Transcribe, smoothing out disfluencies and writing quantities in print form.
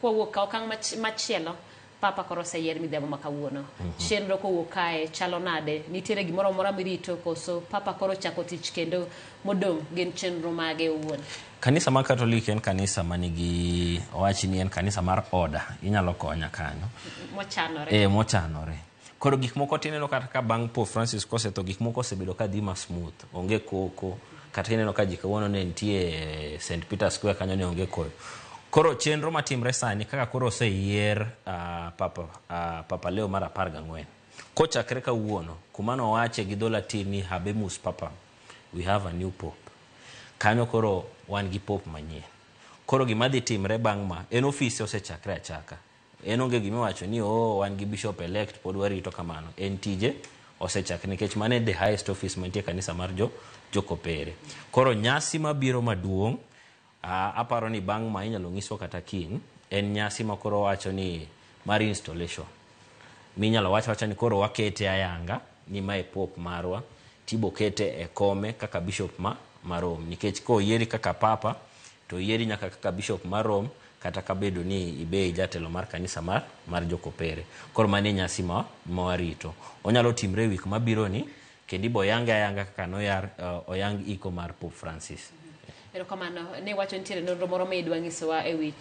Kwawuok ka okang' machielo, Papa koro oseyier midhiambo ma kawuono. Chenro kowuok kae chalo nade? Nitiere gimoro amora mirito koso Papa koro chako tich kendo modong' gin chenro mage owuon? Kanisa mar Katolik en kanisa manigi owach ni en kanisa mar order. Inyalo konya kanyo. Mochanore. Eh, mochanore. Koro gik moko tineno kata ka bang' Pope Francis kosetho gik moko osebedo ka dhi ma smooth. Onge koko. Kata ineno ka ji kawuono ne nitie St. Peter Square kanyo ne onge koyo. Koro chenro matimre sani kaka koro oseyier Papa Leo mar 14. Kochakre kawuono, kuma nowache gi dho Latin ni Habemus Papam, we have a new pope. Kanyo koro wan gi pope manyien. Koro gima dhi timre bang' ma, en ofise osechakre achaka. En onge gima iwacho ni oh wan gi bishop elect pod warito kamano. En tije osechakre nikech mano e the highest office mantie e kanisa mar jo jokopere. Koro nyasi mabiro maduong' aparo ni bang' ma inyalo nyiswa kata kiny en nyasi ma koro wacho ni mar installation. Minyalo wach awacha ni koro wakete ayanga ni mae pope marwa tibo kete e kome kaka bishop ma Rome. Nikech koyieri kaka papa to oyieri nyaka kaka bishop mar Rome kata kabedo ni ibe jatelo mar kanisa mar jokopere. Koro mano e nyasi ma warito. Onyalo timre e wik mabiro ni kendo ibo yange ayanga kaka noyar oyang iko mar Pope Francis. Erokamano. Ne wacho nitiere nonro moro ma idwa nyisowa e wi